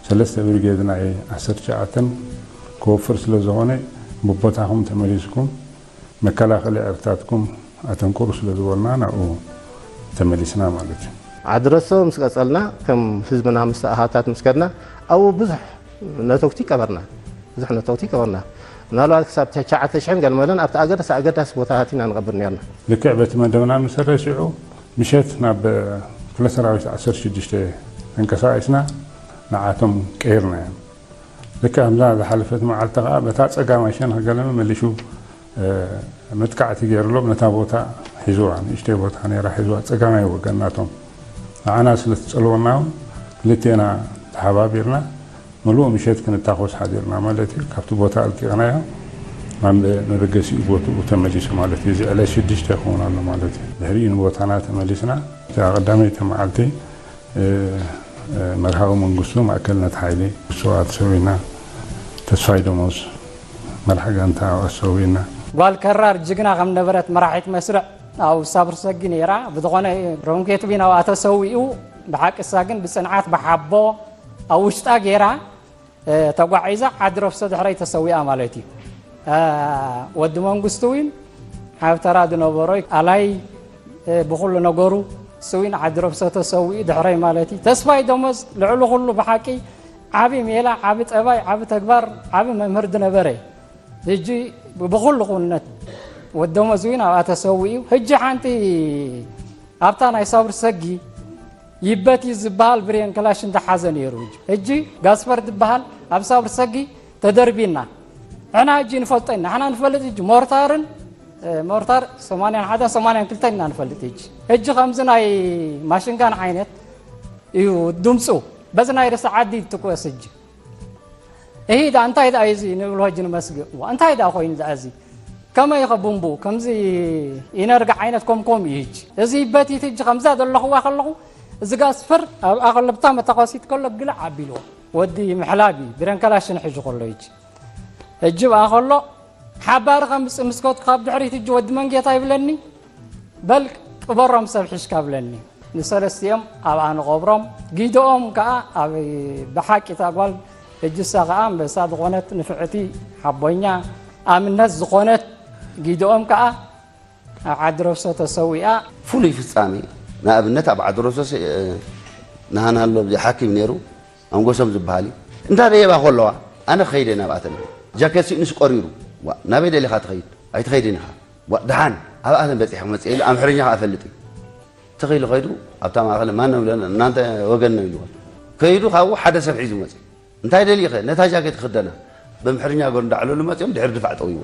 ሰለስተ ብሪጌድ ናይ ዓሰርተ ትሽዓተን ክወፍር ስለ ዝኾነ፣ ብቦታኹም ተመሊስኩም መከላኸሊ ዕርድታትኩም ኣተንክሩ ስለ ዝበሉና፣ ናብኡ ተመሊስና ማለት እዩ። ዓዲ ረሶ ምስ ቀጸልና፣ ከም ህዝብና ምስ ሃብታት ምስ ከድና፣ ኣብኡ ብዙሕ ነተጉቲ ቀበርና። ብዙሕ ነተጉቲ ቀበርና። ምናልባት ክሳብ ትሽዓተ ሽሕን ገለ መለን ኣብቲ ኣገዳሲ ኣገዳሲ ቦታታት ኢና ንቐብር ነርና። ልክዕ በቲ መደብና መሰረት፣ ሽዑ ምሸት ናብ ክፍለ ሰራዊት ዓሰርተ ሽዱሽተ ተንቀሳቒስና፣ ንዓቶም ቀይርናዮም። ልክዕ ከምዛ ዝሓለፈት መዓልቲ ከኣ በታ ጸጋማይ ሸነኽ ገለመ መሊሹ፣ እ፣ መጥቃዕቲ ገይርሎም፣ ነታ ቦታ ሒዝዋ፣ ንእሽተይ ቦታ ነይራ፣ ሒዝዋ፣ ጸጋማይ ወገን ናቶም። ንዓና ስለ ዝጸልወና እውን ክልቴና ተሓባቢርና ምሉእ ምሸት ክንታኾስ ሓዲርና ማለት እዩ። ካብቲ ቦታ ኣልቂቕናዮ ናብ መበገሲኡ ቦትኡ ተመሊሱ ማለት እዩ። እዚ ዕለት ሽዱሽተ ይኸውን ኣሎ ማለት እዩ። ድሕሪኡ ንቦታና ተመሊስና፣ እታ ቀዳመይቲ መዓልቲ እ፣ እ፣ መርሃዊ መንግስቱ ማእከልነት ሓይሊ፣ ስውኣት ሰዊና፣ ተስፋይ ደሞዝ መራሕ ጋንታ ኣሰዊና። ጓል ከራር ጅግና ከም ነበረት መራሒት መስርዕ ኣብ ሳብርሰጊ ነይራ። ብዝኾነ ሮምጌት ቢን ኣብኣ ተሰዊኡ፣ ብሓቂ እሳ ግን ብጽንዓት ብሓቦ ኣብ ውሽጣ ገይራ፣ እ፣ ተጓዒዛ ዓዲ ረፍሶ ድሕረይ ተሰዊኣ ማለት እዩ። እ፣ ወዲ መንግስቱ እውን ኣብ ተራ ዝነበሮ ኣላይ፣ እ፣ ብኹሉ ነገሩ እሱ እውን ዓዲ ረፍሶ ተሰዊኡ ድሕረይ ማለት እዩ። ተስፋይ ደሞዝ ልዕሊ ኩሉ ብሓቂ ዓቢ ሜላ፣ ዓቢ ጠባይ፣ ዓቢ ተግባር፣ ዓቢ መምህር ዝነበረ፣ ሕጂ ብኹሉ ክውነት ወዲ ደሞዝ እውን ኣብኣ ተሰዊኡ። ሕጂ ሓንቲ ኣብታ ናይ ሳብሪ ሰጊ ይበት እዩ ዝበሃል ብሬን ክላሽ እንዳሓዘ ነይሩ። ሕጂ፣ ሕጂ ጋስፐር ዝበሃል ኣብ ሳብሪ ሰጊ ተደርቢና። ንሕና ሕጂ ንፈልጦ ኢና። ንሕና ንፈልጥ ሕጂ ሞርታርን፣ እ፣ ሞርታር ሰማንያን ሓደን ሰማንያን ክልተን ኢና ንፈልጥ ሕጂ። ሕጂ ከምዚ ናይ ማሽንጋን ዓይነት እዩ ድምፁ። በዚ ናይ ርእሲ ዓዲ ይትኮስ ሕጂ። እሂ፣ ዳ እንታይ ደኣ እዩ እዚ ንብሎ ሕጂ ንመስግእ። እዋ፣ እንታይ ደኣ ኮይኑ ደኣ እዚ? ከመይ ኢኸ ቡምቡ? ከምዚ ኢነርጋ ዓይነት ኮምኮም እዩ ሕጂ። እዚ በቲት ሕጂ ከምዛ ዘለኽዋ ከለኹ፣ እዚ ጋስፈር ኣብኣ ከሎ ብታ መተኮሲት ከሎ ግልዕ ኣቢልዎ። ወዲ ምሕላብ እዩ፣ ብረን ከላሽን ሒዙ ከሎ ሕጂ። ሕጂ ብኣ ከሎ፣ ሓባሪ ከምጽእ ምስ ከድኩ ካብ ድሕሪት ሕጂ ወዲ መንጌታ ይብለኒ። በል ቅበሮም ሰብ ሒዝካ ብለኒ። ንሰለስቲኦም ኣብኣ ንቐብሮም። ጊደኦም ከኣ ኣብ ብሓቂ እታ ጓል ሕጂ እሳ ከኣ ኣንበሳ ዝኾነት ንፍዕቲ ሓቦኛ ኣብነት ዝኾነት ጊደኦም ከኣ ኣብ ዓዲ ረፍሶ ተሰዊኣ። ፍሉይ ፍጻሜ ንኣብነት ኣብ ዓዲ ረፍሶ ስ-፣ ናህና ኣሎ እዚ ሓኪም ነይሩ ኣንጎሶም ዝበሃል እዩ። እንዳ ደየባ ከለዋ ኣነ ክኸይደ ናብኣተን ጃኬት ስኢኑስ ቆሪሩ። ዋ፣ ናበይ ደሊኻ ትኸይድ? ኣይትኸይድን ኢኻ። ዋ፣ ደሓን ኣብኣተን በጺሐ ክመጽእ ኢሉ ኣምሕርኛ ከኣ ፈልጥ እዩ። ተኸይሉ ከይዱ ኣብታ ማእኸል ማን ነው ይብለና፣ እናንተ ወገን ነው ይልዎ። ከይዱ ካብኡ ሓደ ሰብ ሒዙ መጽእ። እንታይ ደሊኸ? ነታ ጃኬት ክኽደና። በምሕርኛ ገሩ እንዳዕለሉ መጽኦም ድሕሪ ድፋዕ ጠውይዎ።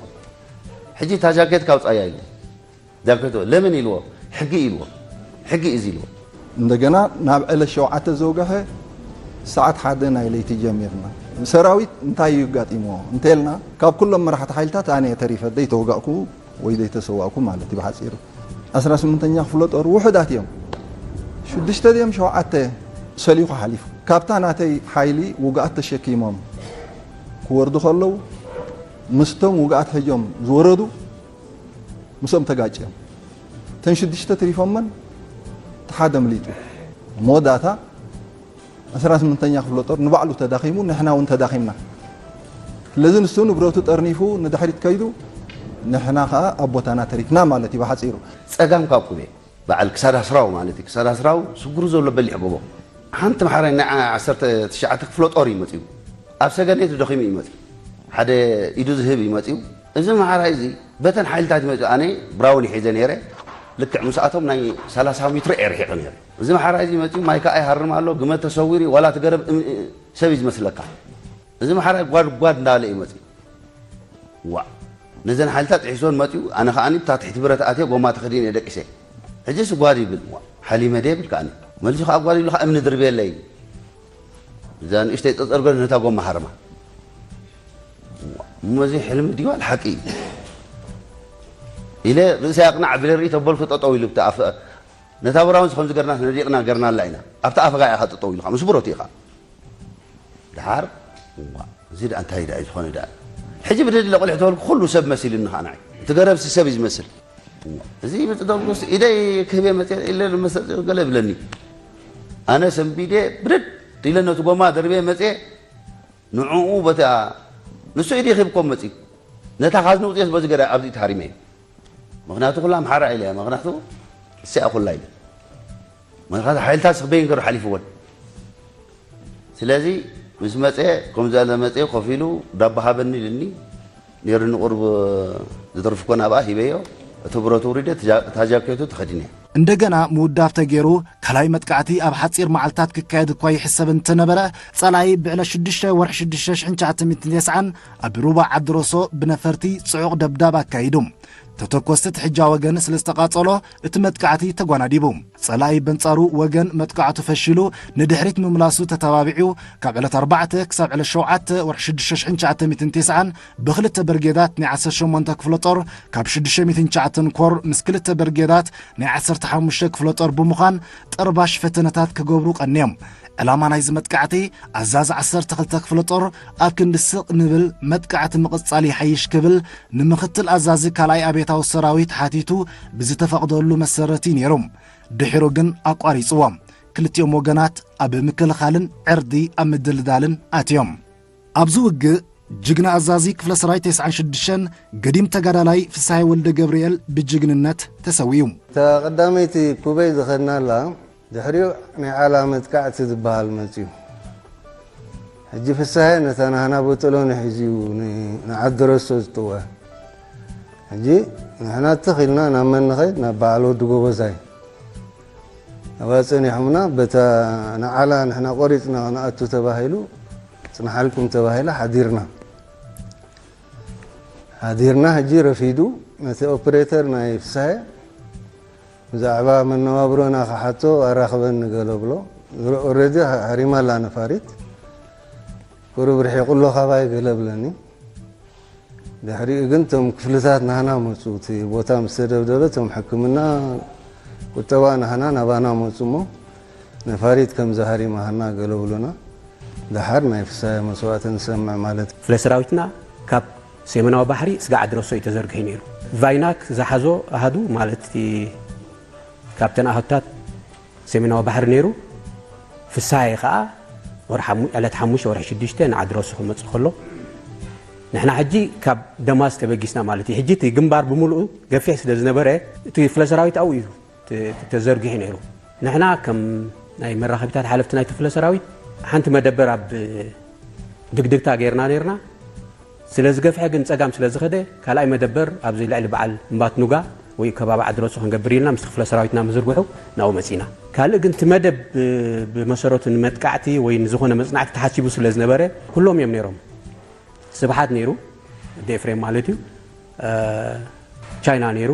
ሕጂ እታ ጃኬት ካውጻያ ኢሉ። ጃኬቱ ለምን ኢልዎ? ሕጊ ኢልዎ። ሕጊ እዚ ኢልዎ። እንደገና ናብ ዕለት ሸውዓተ ዘውገሐ ሰዓት ሓደ ናይ ለይቲ ጀሚርና። ሰራዊት እንታይ እዩ ኣጋጢምዎ እንተልና፣ ካብ ኩሎም መራሕቲ ሓይልታት ኣነ እየ ተሪፈ፣ ዘይተወጋእኩ ወይ ዘይተሰዋእኩ ማለት እዩ ብሓጺሩ። ዓሰርተ ስምንተኛ ክፍለ ጦር ውሑዳት እዮም። ሽዱሽተ ድዮም ሸውዓተ ሰሊኹ ሓሊፉ። ካብታ ናተይ ሓይሊ ውግኣት ተሸኪሞም ክወርዱ ከለዉ፣ ምስቶም ውግኣት ሕጆም ዝወረዱ ምስኦም ተጋጭዮም። እተን ሽዱሽተ ትሪፎመን እቲ ሓደ ኣምሊጡ። መወዳእታ ዓሰርተ ስምንተኛ ክፍለ ጦር ንባዕሉ ተዳኺሙ፣ ንሕና እውን ተዳኺምና። ስለዚ ንሱ ንብረቱ ጠርኒፉ ንድሕሪት ከይዱ፣ ንሕና ኸኣ ኣብ ቦታና ተሪፍና ማለት እዩ ብሓጺሩ። ጸጋም ካብ ኩቤ በዓል ክሳድ ኣስራው ማለት እዩ። ክሳድ ኣስራው ስጉሩ ዘሎ በሊሕ ጎቦ። ሓንቲ መሓራይ ናይ ዓሰርተ ትሽዓተ ክፍለ ጦር እዩ መጺኡ። ኣብ ሰገነት ደኺሙ እዩ መጺኡ። ሓደ ኢዱ ዝህብ እዩ መጺኡ። እዚ መሓራይ እዚ በተን ሓይልታት እዩ መጺኡ። ኣነ ብራውን ሒዘ ነይረ። ልክዕ ምስኣቶም ናይ ሰላሳ ሜትሮ እየ ርሒቐ ነይረ። እዚ መሓራይ እዚ መጺኡ ማይ ከኣ ይሃርም ኣሎ። ግመ ተሰዊሩ ዋላ እቲ ገረብ እም-፣ ሰብ እዩ ዝመስለካ። እዚ መሓራይ ጓድ ጓድ እንዳበለ እዩ መጺኡ። ዋእ፣ ነዘን ሓይልታት ጥሒሶን መጺኡ፣ ኣነ ከኣኒ ብታ ትሕቲ ብረት ኣትየ ጎማ ተኸዲነ እየ ደቂሰ። ሕጂስ ጓድ ይብል፣ ዋእ፣ ሓሊመ ድየ ይብል ከኣኒ። መሊሱ ከኣ ጓድ ይብሉ ከኣ እምኒ ድርብየለይ። እዛ ንእሽተይ ጸጸርገ ነታ ጎማ ሃርማ። ዋእ፣ እሞ እዚ ሕልሚ ድዩ ዋላ ሓቂ እዩ? ኢለ ርእሰይ ኣቕናዕ ኣቢለ ርኢ ተበልኩ ጠጠው ኢሉ ብቲ ኣፍ-፣ ነታ ብራውንስ ከምዚ ገርና ነዲቕና ገርናላ ኢና። ኣብቲ ኣፍጋ ኢኻ ጠጠው ኢልካ፣ ምስ ብረቱ ኢኻ። ደሓር፣ እዋ፣ እዚ ደኣ እንታይ ደኣ እዩ ዝኾነ ደኣ? ሕጂ ብድድ ኢለ ቁልሕ ተበልኩ፣ ኩሉ ሰብ መሲሉኒ ኸኣ ንዓይ። እቲ ገረብሲ ሰብ እዩ ዝመስል። እዋ፣ እዚ ይምጽእ ተበልኩስ ኢደይ ክህብ እየ መጽየ ኢለ መሰ-፣ ገለ ይብለኒ። ኣነ ሰንቢደ ብድድ ኢለ ነቲ ጎማ ደርብየ መጽየ፣ ንዕኡ በታ፣ ንሱ ኢዱ ይኽብ እኮ መጽዩ። ነታ ካዝኒ ውጽየስ በዚ ገዳ ኣብዚ ተሃሪመ እየ። ምኽንያቱ ኩላ ኣምሓራ ኢለ እያ፣ ምኽንያቱ እሲኣ ኩላ ኢለ። ምኽንያቱ ሓይልታት ስኽበይን ገሩ ሓሊፍወን። ስለዚ ምስ መጸ፣ ከምዚ ኣለ መጸ ኮፍ ኢሉ ዳባ ሃበኒ ኢልኒ። ነይሩኒ ቁሩብ ዝደርፍ ኮነ ኣብኣ ሂበዮ። እቲ ብረቱ ውሪደ፣ እቲ ጃ-፣ እታ ጃኬቱ ተኸዲነ። እንደገና ምውዳብ ተገይሩ፣ ካልኣይ መጥቃዕቲ ኣብ ሓጺር መዓልታት ክካየድ እኳ ይሕሰብ እንተነበረ፣ ጸላኢ ብዕለት ሽዱሽተ ወርሒ ሽዱሽተ ሽሕን ትሽዓተ ሚእትን ተስዓን ኣብ ሩባ ዓዲ ሮሶ ብነፈርቲ ጽዑቕ ደብዳብ ኣካይዱ። ተተኮስቲ እቲ ሕጃ ወገን ስለ ዝተቓጸሎ፣ እቲ መጥቃዕቲ ተጓናዲቡ። ጸላኢ በንጻሩ ወገን መጥቃዕቱ ፈሺሉ ንድሕሪት ምምላሱ ተተባቢዑ፣ ካብ ዕለት ኣርባዕተ ክሳብ ዕለት ሸውዓተ ወርሒ ሽዱሽተ ሽሕን ትሽዓተ ሚእትን ተስዓን ብኽልተ ብርጌዳት ናይ ዓሰርተ ሸሞንተ ክፍለ ጦር ካብ ሽዱሽተ ሚእትን ትሽዓተን ኮር ምስ ክልተ ብርጌዳት ናይ ዓሰርተ ሓሙሽተ ክፍለ ጦር ብምዃን ጠርባሽ ፈተነታት ክገብሩ ቀንዮም። ዕላማ ናይዚ መጥቃዕቲ ኣዛዚ ዓሰርተ ክልተ ክፍለ ጦር ኣብ ክንዲ ስቕ ንብል መጥቃዕቲ ምቕጻል ይሓይሽ ክብል ንምኽትል ኣዛዚ ካልኣይ ኣብዮታዊ ሰራዊት ሓቲቱ ብዝተፈቕደሉ መሰረት እዩ ነይሩ። ድሒሩ ግን ኣቋሪጽዎ። ክልቲኦም ወገናት ኣብ ምክልኻልን ዕርዲ ኣብ ምድልዳልን ኣትዮም። ኣብዚ ውግእ ጅግና ኣዛዚ ክፍለ ሰራዊት ተስዓን ሽዱሽተን ገዲም ተጋዳላይ ፍስሃየ ወልደ ገብርኤል ብጅግንነት ተሰዊኡ። እታ ቀዳመይቲ ኩበይ ዝኸድናላ ድሕሪኡ ናይ ዓላ መጥቃዕቲ ዝበሃል መጽዩ። ሕጂ ፍስሃየ ነታ ናህና ቦጠሎኒ ሒዙ እዩ ን-፣ ንዓዲ ረሶ ዝጥወ። ሕጂ ንሕና ትኽ ኢልና ናብ መን ንኸይድ? ናብ በዓል ወዲ ጎበዛይ። ኣብኣ ጸኒሖምና፣ በታ ንዓላ ንሕና ቆሪጽና ክንኣቱ ተባሂሉ፣ ጽንሓልኩም ተባሂላ ሓዲርና። ሓዲርና፣ ሕጂ ረፊዱ፣ ነቲ ኦፕሬተር ናይ ፍስሃየ ብዛዕባ መነባብሮና ክሓቶ ኣራኽበኒ ገለ ብሎ። ኦረዲ ሃሪማ ኣላ ነፋሪት። ቁሩብ ርሒቑ ኣሎ ካባይ ገለ ብለኒ። ድሕሪኡ ግን እቶም ክፍልታት ናህና መጹ። እቲ ቦታ ምስ ተደብደበ፣ እቶም ሕክምና ቁጠባ ናህና ናባና መጹ እሞ፣ ነፋሪት ከም ዝሃሪማ ሃና ገለ ብሉና። ደሓር ናይ ፍስሃየ መስዋእቲ ንሰምዕ ማለት እዩ። ክፍለ ሰራዊትና ካብ ሰሜናዊ ባሕሪ ስጋዕ ድረሶ እዩ ተዘርጊሑ ነይሩ። ቫይናክ ዝሓዞ ኣሃዱ ማለት እቲ ካብተን ኣሃዱታት ሰሜናዊ ባሕሪ ነይሩ። ፍስሃየ ኸኣ ወርሒ ሓሙ-፣ ዕለት ሓሙሽተ ወርሒ ሽዱሽተ ንዓዲ ረሱ ክመጽእ ከሎ፣ ንሕና ሕጂ ካብ ደማስ ተበጊስና ማለት እዩ። ሕጂ እቲ ግንባር ብምሉኡ ገፊሕ ስለ ዝነበረ፣ እቲ ክፍለ ሰራዊት ኣብኡ እዩ ተ-፣ ተዘርጊሑ ነይሩ። ንሕና ከም ናይ መራኸቢታት ሓለፍቲ ናይቲ ክፍለ ሰራዊት ሓንቲ መደበር ኣብ ድግድግታ ጌርና ነይርና። ስለ ዝገፍሐ ግን ጸጋም ስለ ዝኸደ፣ ካልኣይ መደበር ኣብዚ ልዕሊ በዓል እምባትኑጋ ወይ ከባቢ ዓዲ ረሱ ክንገብር ኢልና ምስቲ ክፍለ ሰራዊትና ምዝርግሑ ናብኡ መጺና። ካልእ ግን እቲ መደብ ብ-፣ ብመሰረቱ ንመጥቃዕቲ ወይ ንዝኾነ መጽናዕቲ ተሓሲቡ ስለ ዝነበረ፣ ኩሎም እዮም ነይሮም። ስብሓት ነይሩ፣ ወዲ ኤፍሬም ማለት እዩ። እ፣ ቻይና ነይሩ፣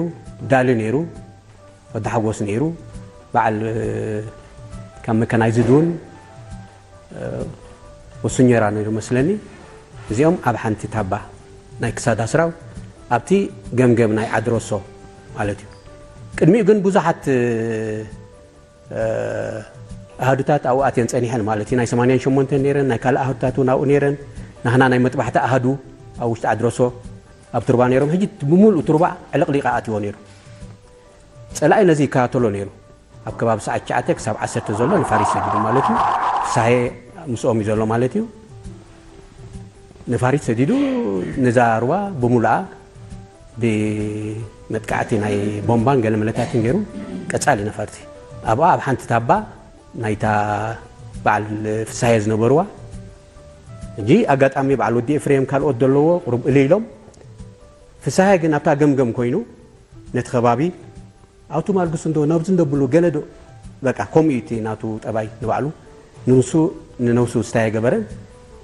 ዳሊ ነይሩ፣ ወዲ ሓጎስ ነይሩ፣ በዓል፣ እ፣ ካብ መካናይዝድ እውን፣ እ፣ ወሱኘራ ነይሩ መስለኒ። እዚኦም ኣብ ሓንቲ ታባ ናይ ክሳድ ኣስራው ኣብቲ ገምገም ናይ ዓዲ ረሶ ማለት እዩ። ቅድሚኡ ግን ብዙሓት፣ እ፣ እ፣ ኣሃዱታት ኣብኡ ኣትየን ጸኒሐን ማለት እዩ። ናይ ሰማንያን ሸሞንተን ነይረን፣ ናይ ካልእ ኣሃዱታት እውን ኣብኡ ነይረን። ናህና ናይ መጥባሕቲ ኣሃዱ ኣብ ውሽጢ ዓዲ ረሶ ኣብ ቱርባ ነይሮም። ሕጂ ብምሉእ ቱርባ ዕልቕሊቓ ኣትይዎ ነይሩ። ጸላኢ ነዚ ይከታተሎ ነይሩ። ኣብ ከባቢ ሰዓት ትሽዓተ ክሳብ ዓሰርተ ዘሎ ንፋሪስ ሰጊዱ ማለት እዩ። ፍስሃየ ምስኦም እዩ ዘሎ ማለት እዩ። ነፋሪት ሰዲዱ ነዛ ሩባ ብምሉኣ ብመጥቃዕቲ ናይ ቦምባን ገለ መለታትን ገይሩ ቀጻሊ ነፋርቲ ኣብኣ ኣብ ሓንቲ ታባ ናይታ በዓል ፍሳየ ዝነበርዋ ሕጂ ኣጋጣሚ በዓል ወዲ ኤፍሬም ካልኦት ዘለዎ ቁሩብ እለ ኢሎም ፍሳየ ግን ኣብታ ገምገም ኮይኑ ነቲ ከባቢ ኣብቱ ማልግሱ እንዶ ናብዚ እንደብሉ ገለ ዶ በቃ ከምኡ እዩ እቲ ናቱ ጠባይ ንባዕሉ ንሱ ንነብሱ ስታይ ገበረን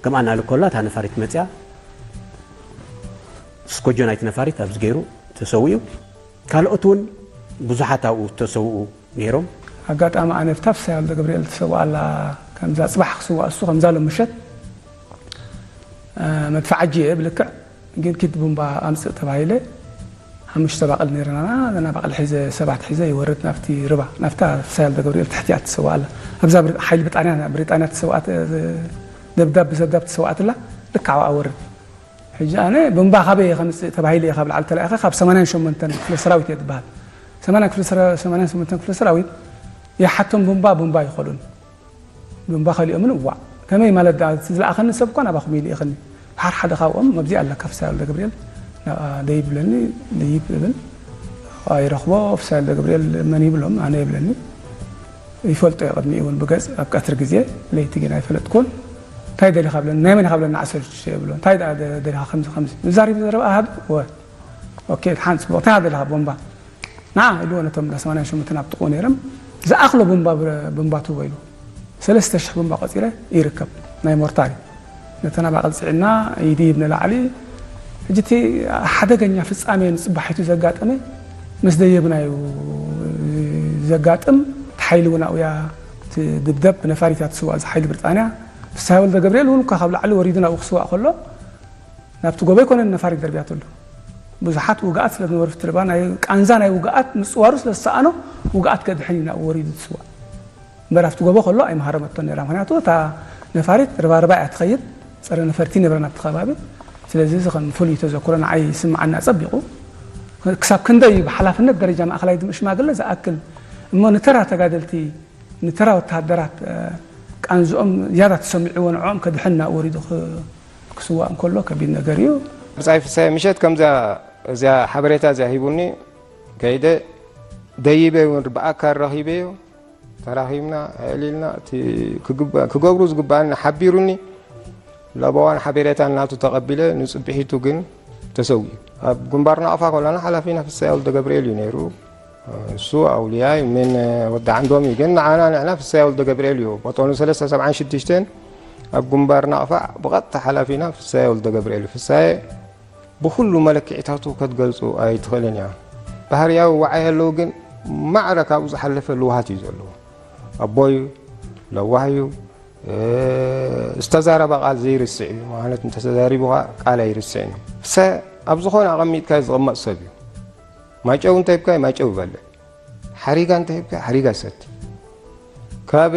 ከምኣ እናሉ ከሎ እታ ነፋሪት መፅያ ስኮጆ ናይቲ ነፋሪት ኣብዚ ገይሩ ተሰዊኡ ካልኦት እውን ብዙሓት ኣብኡ ተሰውኡ ነይሮም ኣጋጣሚ ኣነ ብታ ፍሳይ ወልደገብርኤል ትሰውኣ ኣላ ከምዛ ፅባሕ ክስዋእ እሱ ከምዛ ሎም ምሸት መድፍዓጂ እየ ብልክዕ ግን ኪድ ቡምባ ኣምፅእ ተባሂለ ሓሙሽተ ባቕል ነይረና እዛ ባቕል ሒዘ ሰባት ሒዘ ይወርድ ናብቲ ርባ ናብታ ፍሳይ ወልደገብርኤል ትሕቲኣ ትሰውኣ ኣላ ኣብዛ ሓይሊ ብጣንያ ብሪጣንያ ትሰውኣት ደብዳብ ብዘብዳብ ትሰውኣትላ ልክዕ ኣብኣ ወርድ ሕጂ ኣነ ቡምባ ካበይ እየ ከምፅእ ተባሂለ እየ ካብ ላዕሊ ተላኢኸ ካብ ሰማንያን ሸሞንተን ክፍለ ሰራዊት እየ ዝበሃል ሰማንያ ክፍለ ሰራ- ሰማንያን ሸሞንተን ክፍለ ሰራዊት ይሓቶም ቡምባ ቡምባ ይኸሉን ቡምባ ከሊኦምን እዋዕ ከመይ ማለት ደኣ እቲ ዝለኣኸኒ ሰብ እኳ ናባኹም እዩ ልኢኸኒ ድሓር ሓደ ካብኦም ኣብዚ ኣለካ ፍሳይ ወልደገብርኤል ናብኣ ደይብ ይብለኒ ደይብ እብል ይረኽቦ ፍሳይ ወልደገብርኤል መን ይብሎም ኣነ ይብለኒ ይፈልጦ እየ ቅድሚኡ እውን ብገፅ ኣብ ቀትሪ ግዜ ለይቲ ግን ኣይፈለጥኩን እንታይ ደሊኻ ብለኒ ናይ መን ኢኻ ብለኒ ዓሰርተ ሽዱሽተ ይብሎ እንታይ ደኣ ደ- ደሊኻ ከምዚ ከምዚ ንዛሪብ ዘረባ ኣሃብ ወ ኦኬ ሓን ፅቡቕ እንታይ ደሊኻ ቦምባ ንዓ ኢልዎ ነቶም እንዳ ሰማንያን ሸሞንተን ኣብ ጥቕኡ ነይሮም ዝኣኽሎ ቦምባ ብረ- ቦምባ ትህቦ ኢሉ ሰለስተ ሽሕ ቦምባ ቆፂረ ይርከብ ናይ ሞርታሪ ነተን ኣባቕል ፅዒና ይድይብ ንላዕሊ ሕጂ እቲ ሓደገኛ ፍፃሜ ንፅባሒቱ ዘጋጠመ ምስ ደየብና እዩ ዘጋጥም እቲ ሓይሊ እውን ኣብያ ድብደብ ብነፋሪት እያ ትስዋእ እዚ ሓይሊ ብሪጣንያ ፍስሃ ወልደ ገብርኤል እውን እኳ ካብ ላዕሊ ወሪዱ ናብኡ ክስዋእ ከሎ ናብቲ ጎቦ ኣይኮነን ነፋሪት ደርብያትሉ ብዙሓት ውግኣት ስለ ዝነበሩ ፍትርባ ናይ ቃንዛ ናይ ውግኣት ምፅዋሩ ስለ ዝሰኣኖ ውግኣት ከድሕን እዩ ናብኡ ወሪዱ ዝስዋእ እምበር ኣብቲ ጎቦ ከሎ ኣይምሃረመቶን ነይራ ምክንያቱ እታ ነፋሪት ርባርባ እያ ትኸይድ ፀረ ነፈርቲ ነብረን ኣብቲ ከባቢ ስለዚ እዚ ከም ፍሉይ ተዘክሮ ንዓይ ይስምዓኒ ኣፀቢቑ ክሳብ ክንደይ እዩ ብሓላፍነት ደረጃ ማእኸላይ ድምእ ሽማግለ ዝኣክል እሞ ንተራ ተጋደልቲ ንተራ ወተሃደራት ቃንዝኦም ዝያዳ ተሰሚዕዎ ንዕኦም ከድሕን ናብ ወሪዱ ክስዋእ እንከሎ ከቢድ ነገር እዩ። ብጻይ ፍሳየ ምሸት ከምዛ እዚኣ ሓበሬታ እዚኣ ሂቡኒ ከይደ ደይበ እውን ብኣካል ረኺበዮ ተራኺብና ኣዕሊልና እቲ ክገብሩ ዝግባኣኒ ሓቢሩኒ ለበዋን ሓቤሬታን ናቱ ተቐቢለ ንጽብሒቱ ግን ተሰዊኡ ኣብ ግንባር ናቕፋ ከለና ሓላፊና ፍሳይ ወልደገብርኤል እዩ ነይሩ እሱ ኣውልያይ ምን ወዲ ዓንዶም እዩ ግን ንዓና ንሕና ፍሳይ ወልደገብርኤል እዩ ቦጦኑ ሰለስተ ሰብዓን ሽዱሽተን ኣብ ግንባር ናቕፋ ብቐጥታ ሓላፊና ፍሳይ ወልደገብርኤል እዩ ፍሳየ ብኹሉ መለክዒታቱ ከትገልጹ ኣይትኽእልን እያ። ባህርያዊ ዋዓይ ኣለዎ ግን ማዕረ ካብኡ ዝሓለፈ ልውሃት እዩ ዘለዎ። ኣቦ እዩ፣ ለዋህ እዩ፣ ዝተዛረበ ቃል ዘይርስዕ እዩ ማለት እንተተዛሪቡ ከዓ ቃል ኣይርስዕን እዩ። ሰ ኣብ ዝኾነ ኣቐሚጥካዮ ዝቕመጥ ሰብ እዩ። ማጨው እንተሂብካዮ ማጨው ይበልዕ፣ ሓሪጋ እንተሂብካዮ ሓሪጋ ይሰቲ። ካብ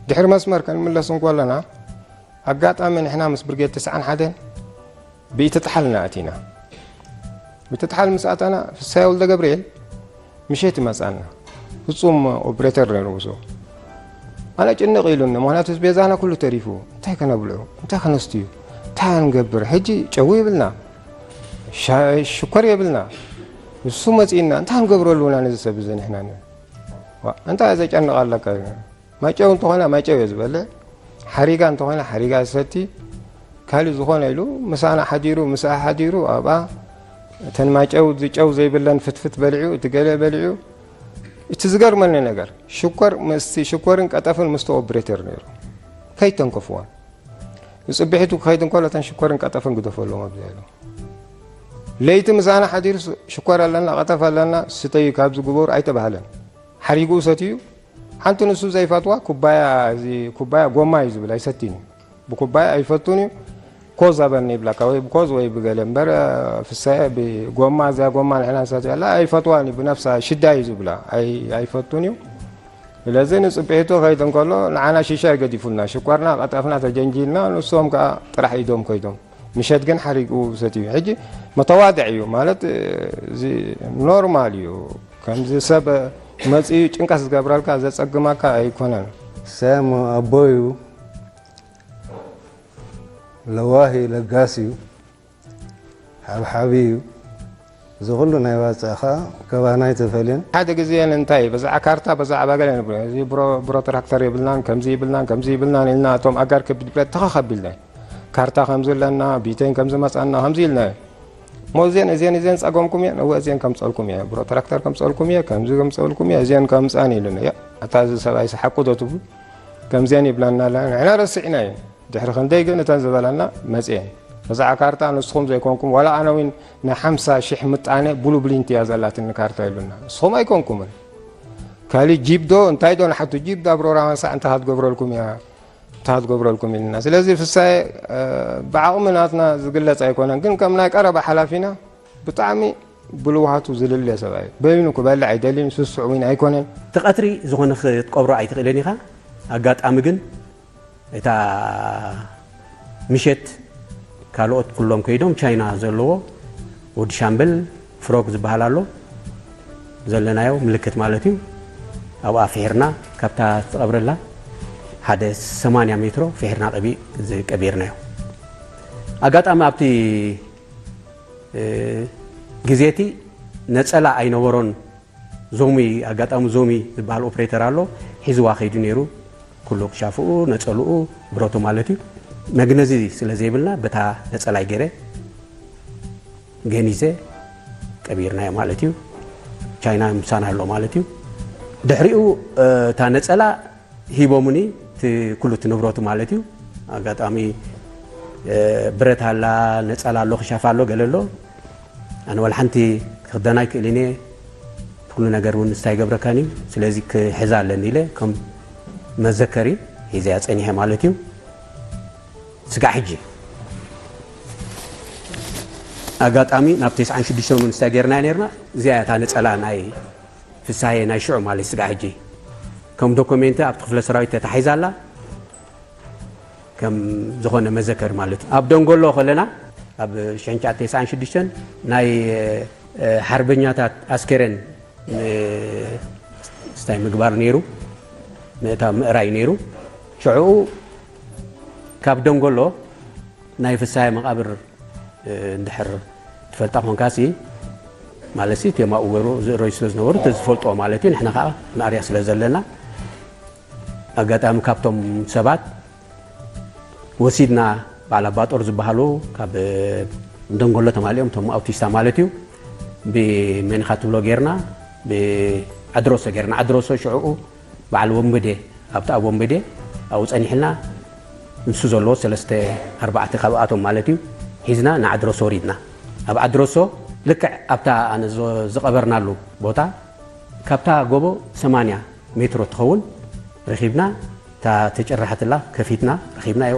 ድሕሪ መስመር ከንምለስ እንኮለና ኣጋጣሚ ንሕና ምስ ብርጌድ ተስዓን ሓደን ብኢትጥሓል ኢና ኣቲና። ብኢትጥሓል ምስ ኣተና ፍሳይ ወልደገብርኤል ምሸት ይመጽኣና። ፍጹም ኦፕሬተር ነይሩ ብሱ። ኣነ ጭንቕ ኢሉኒ ምኽንያቱ ቤዛና ኩሉ ተሪፉ እንታይ ከነብልዑ እንታይ ከነስትዩ እንታይ ንገብር ሕጂ ጨው የብልና ሽኮር የብልና እሱ መጺእና እንታይ ንገብረሉ ኢና ነዚ ሰብ እዚ ንሕና እንታይ ዘጨንቕ ኣለካ ማጨው እንተኾነ ማጨው እየ ዝበልዕ፣ ሓሪጋ እንተኾነ ሓሪጋ ዝሰቲ፣ ካሊእ ዝኾነ ኢሉ ምሳና ሓዲሩ ምስኣ ሓዲሩ ኣብኣ እተን ማጨው ዝጨው ዘይብለን ፍትፍት በሊዑ እቲ ገለ በሊዑ እቲ ዝገርመኒ ነገር ሽኮር ምስቲ ሽኮርን ቀጠፍን ምስቲ ኦፕሬተር ነይሩ ከይተንከፍዋን ንፅብሒቱ ክኸይድ እንከሎ እተን ሽኮርን ቀጠፍን ግደፈሎም ኣብዚኣ ኢሉ ለይቲ ምሳና ሓዲሩ ሽኮር ኣለና ቀጠፍ ኣለና ስተዩ ካብዚ ግበሩ ኣይተባህለን ሓሪግኡ ሰትዩ ሓንቲ ንሱ ዘይፈትዋ ኩባያ እዚ ኩባያ ጎማ እዩ ዝብል ኣይሰትን እዩ ብኩባያ ኣይፈቱን እዩ ኮዝ ኣበኒ ይብላካ ወይ ብኮዝ ወይ ብገለ እምበር ፍሳየ ብጎማ እዚያ ጎማ ንሕና ንሰትያ ኣላ ኣይፈትዋን እዩ ብነፍሳ ሽዳ እዩ ዝብላ ኣይፈቱን እዩ ስለዚ ንፅብሒቱ ከይድ እንከሎ ንዓና ሺሻ ይገዲፉልና ሽኳርና ቀጠፍና ተጀንጂልና ንሶም ከዓ ጥራሕ ኢዶም ከይዶም ምሸት ግን ሓሪቁ ሰትዩ ሕጂ መተዋድዕ እዩ ማለት እዚ ኖርማል እዩ ከምዚ ሰብ መፅኡ ጭንቀት ዝገብረልካ ዘፀግመካ ኣይኮነን ሰም ኣቦዩ ለዋህ እዩ፣ ለጋስ እዩ፣ ሓብሓቢ እዩ። እዚ ኩሉ ናይ ዋፃ ከዓ ከባና ኣይተፈልየን። ሓደ ግዜ እንታይ ብዛዕ ካርታ ብዛዕባ ገለ ንብሎ፣ እዚ ብሮ ብሮ ትራክተር ይብልናን ከምዚ ይብልናን ከምዚ ይብልናን ኢልና እቶም ኣጋር ከቢድ ብረት ተኸኸቢልና ካርታ ከምዚ ኣለና ቢተን ከምዚ መፃና ከምዚ ኢልና እሞ እዜን እዜን እዜን ፀገምኩም እየ እወ እዜን ከምፀልኩም እየ ብሮ ትራክተር ከምፀልኩም እየ ከምዚ ከምፀልኩም እየ እዜን ከምፃን ኢሉና እያ። ኣታ እዚ ሰብኣይ ሰሓቁ ዶ ትብሉ ከምዚያን ይብላና ኣለና ንሕና ረስዕና እዩ። ድሕሪ ክንደይ ግን እተን ዝበላና መፅኤን። ብዛዕባ ካርታ ንስኹም ዘይኮንኩም ዋላ ኣነ እውን ናይ ሓምሳ ሽሕ ምጣነ ብሉ ብሊንት እያ ዘላትኒ ካርታ ይብሉና። ንስኹም ኣይኮንኩምን። ካሊእ ጂፕ ዶ እንታይ ዶ ንሓቱ ጂፕ ዳ ብሮራ መሳዕ እንታይ ክትገብረልኩም እያ እንታይ ክትገብረልኩም ኢልና። ስለዚ ፍሳየ ብዓቕሚ ናትና ዝግለፅ ኣይኮነን ግን ከም ናይ ቀረባ ሓላፊና ብጣዕሚ ብልውሃቱ ዝልለ ሰብኣይ በይኑ ክበልዕ ኣይደልን ስሱዕ እውን ኣይኮነን። እቲ ቀትሪ ዝኾነ ክትቀብሮ ኣይትኽእልን ኢኻ። ኣጋጣሚ ግን እታ ምሸት ካልኦት ኩሎም ከይዶም ቻይና ዘለዎ ወዲ ሻምበል ፍሮግ ዝበሃል ኣሎ ዘለናዮ ምልክት ማለት እዩ። ኣብኣ ፍሒርና ካብታ ትቐብረላ ሓደ ሰማንያ ሜትሮ ፍሒርና ቀቢ- ቀቢርናዮ። ኣጋጣሚ ኣብቲ ግዜ እቲ ነፀላ ኣይነበሮን። ዞሚ ኣጋጣሚ ዞሚ ዝበሃል ኦፕሬተር ኣሎ ሒዝዋ ከይዱ ነይሩ። ኩሉ ክሻፍኡ ነፀልኡ ብረቱ ማለት እዩ። መግነዚ ስለ ዘይብልና በታ ነፀላይ ገይረ ገኒዘ ቀቢርናዮ ማለት እዩ። ቻይና ምሳና ኣሎ ማለት እዩ። ድሕሪኡ እታ ነፀላ ሂቦምኒ እቲ ኩሉ እቲ ንብረቱ ማለት እዩ። ኣጋጣሚ ብረት ኣላ ነፀላ ኣሎ ክሻፍ ኣሎ ገለ ኣሎ። ኣነ ዋላ ሓንቲ ክኽደና ኣይክእልን እየ። ኩሉ ነገር እውን ንስታ ይገብረካን እዩ። ስለዚ ክሕዛ ኣለኒ ኢለ ከም መዘከሪ ሒዘያ ፀኒሐ ማለት እዩ። ስጋዕ ሕጂ ኣጋጣሚ ናብ ተስዓን ሽዱሽተን እውን ንስታ ጌርና ነርና። እዚኣ እታ ነፀላ ናይ ፍሳሄ ናይ ሽዑ ማለት ስጋዕ ሕጂ ከም ዶኮሜንት ኣብቲ ክፍለ ሰራዊት ተታሒዛ ኣላ። ከም ዝኾነ መዘከር ማለት እዩ። ኣብ ደንጎሎ ከለና ኣብ ሽሕን ትሽዓተ ተስዓን ሽዱሽተን ናይ ሓርበኛታት ኣስከረን ስታይ ምግባር ነይሩ ምእታ ምእራይ ነይሩ። ሽዑኡ ካብ ደንጎሎ ናይ ፍሳሃ መቓብር እንድሕር ትፈልጣ ኮንካሲ ማለት ሲ ቴማኡ ገሩ ዝእረዩ ስለ ዝነበሩ ተዝፈልጥዎ ማለት እዩ። ንሕና ከዓ ማእርያ ስለ ዘለና ኣጋጣሚ ካብቶም ሰባት ወሲድና በዓል ኣባጦር ዝበሃሉ ካብ ደንጎሎ ተማሊኦም እቶም ኣውቲስታ ማለት እዩ ብመኒኻ ትብሎ ጌርና ብዓድሮሶ ጌርና ዓድሮሶ ሽዕኡ በዓል ወንበዴ ኣብቲ ኣብ ወንበዴ ኣብኡ ፀኒሕና ንሱ ዘለዎ ሰለስተ ኣርባዕተ ካብኣቶም ማለት እዩ ሒዝና ንዓድሮሶ ወሪድና ኣብ ዓድሮሶ ልክዕ ኣብታ ኣነ ዝቐበርናሉ ቦታ ካብታ ጎቦ ሰማንያ ሜትሮ ትኸውን ረኺብና እታ ተጨራሕትላ ከፊትና ረኺብናዮ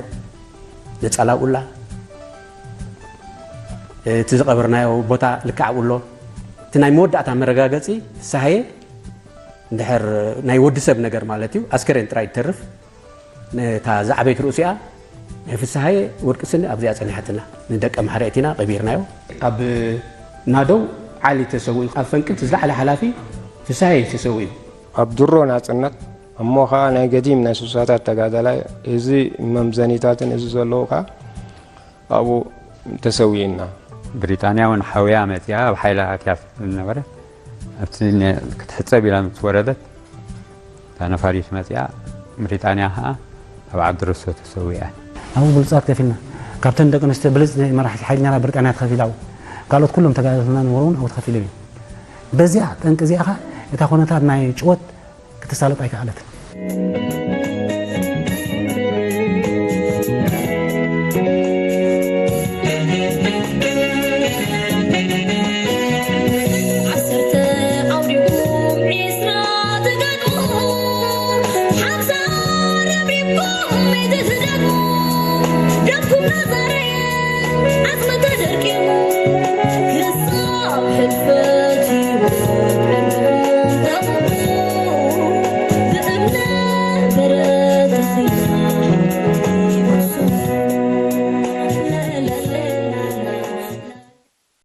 ነፀላ ኣብኡላ እቲ ዝቐበርናዮ ቦታ ልክዕ ኣብኡ ኣሎ እቲ ናይ መወዳእታ መረጋገፂ ፍሳሃየ እንድሕር ናይ ወዲ ሰብ ነገር ማለት እዩ ኣስከሬን ጥራይ ትተርፍ ነታ ዝዓበየት ርእሲኣ ናይ ፍሳሃየ ወርቂ ስኒ ኣብዚኣ ፀኒሓትና ንደቀ ማሕረእት ኢና ቀቢርናዮ ኣብ ናደው ዓሊ ተሰዊኡ ኣብ ፈንቅል ዝለዓለ ሓላፊ ፍሳሃየ ተሰዊኡ ኣብ ድሮ ናፅነት እሞ ኸዓ ናይ ገዲም ናይ ስሳታት ተጋዳላይ እዚ መምዘኒታትን እዚ ዘለዎ ኸዓ ኣብኡ ተሰዊእና። ብሪጣንያ እውን ሓውያ መፂኣ ኣብ ሓይላ ኣትያ ዝነበረ ኣብቲ ክትሕፀብ ኢላ ምስ ወረደት እታ ነፋሪት መፂኣ ብሪጣንያ ኸዓ ኣብ ዓዲ ርሶ ተሰዊኣ። ኣብኡ ብሉፃት ከፊልና ካብተን ደቂ ኣንስትዮ ብልፅ ናይ መራሕቲ ሓይሊ ነራ ብሪጣንያ ተኸፊላ ኣብኡ ካልኦት ኩሎም ተጋደልትና ነበሩ እውን ኣብኡ ተኸፊሎም እዮም። በዚኣ ጠንቂ እዚኣ ኸዓ እታ ኩነታት ናይ ጭወት ክትሳለጥ ኣይከኣለትን።